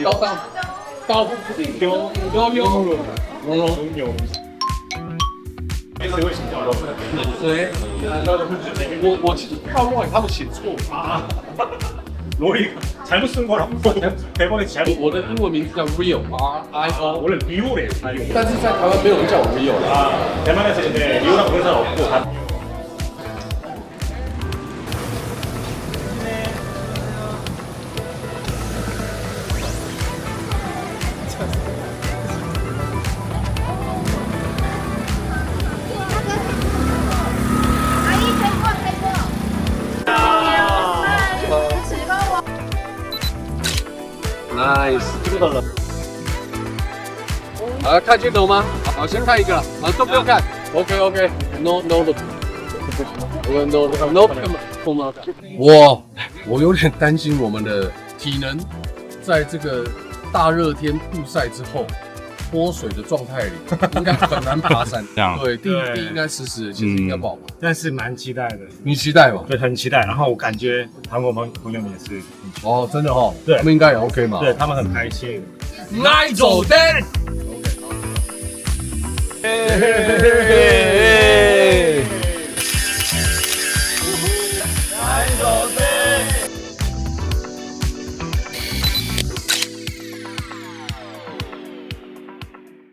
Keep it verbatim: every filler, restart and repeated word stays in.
高蛋，高蛋，有有有有有。谁会请教？谁？我我其实看过他们写错啊。罗伊，잘못쓴거라고대본에잘못 我的英文名字叫 Rio，R I O。我的 Rio 嘞，但是在台湾没有人叫我 Rio 啦。啊，대만에서이제리오라고부르는사람없고 다。 Nice。好，看镜头吗？好，先看一个了，啊，都不用看。OK OK，no no no no no no。我我有点担心我们的体能在这个大热天曝晒之后，脱水的状态里，应该很难爬山。这样对，第一第一应该湿湿的，其实应该不好爬。但是蛮期待的，你期待吗？对，很期待。然后我感觉韩国朋朋友们也是，哦，真的哦，对他们应该也 OK 嘛。对他们很开心。那一走的。